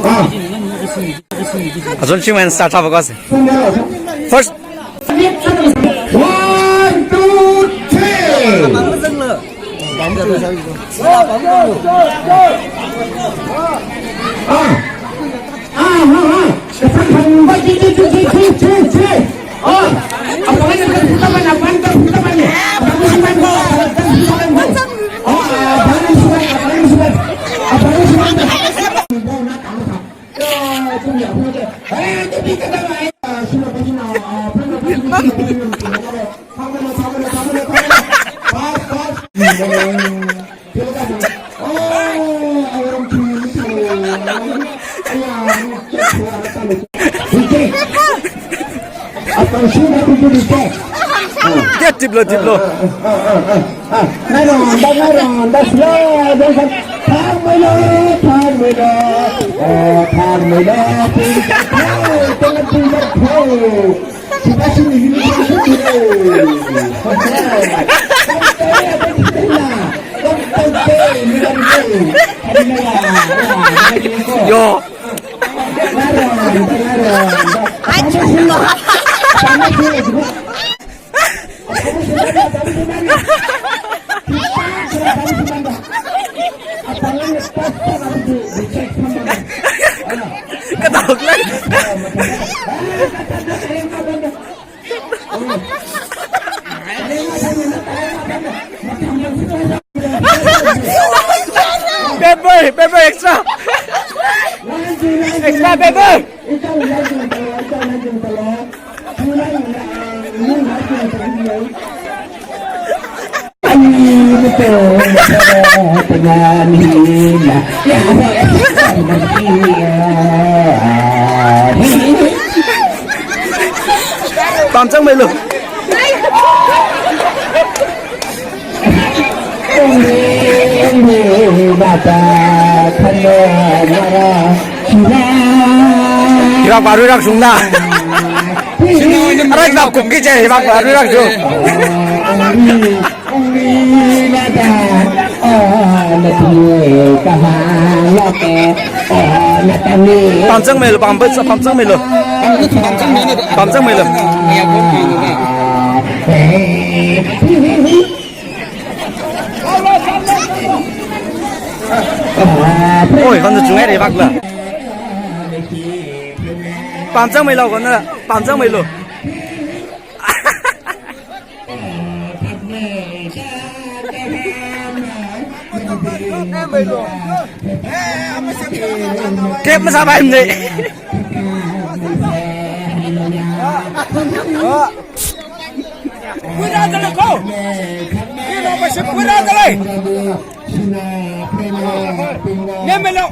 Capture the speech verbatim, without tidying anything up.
Ah. Azun Chingmei start up, guys. First. One, two, three. Ah. Ah, ah, ah. Get deep lo, deep lo. Ah, ah, ah, ah. Ngaron, da ngaron, da slow, da slow. Thangmeilo, thangmeilo. Oh, thangmeilo. Ping, ping, ping, ping. Sipa sini, sini, sini, sini. Yo. Pepper, pepper extra. Extra pepper. Pamchang meilu. Hiwak baru rak sungna. Arai, hiwak kum ki je, hiwak baru rak sung. Pamchang meilu, pam, pamchang meilu. Pamchang meilu. Oi, kan tu chungai re bak la. Pamchang meilu, kan na pamchang meilu. Kep masa bai mne. Pura dale ko. Pura dale. Nemelo.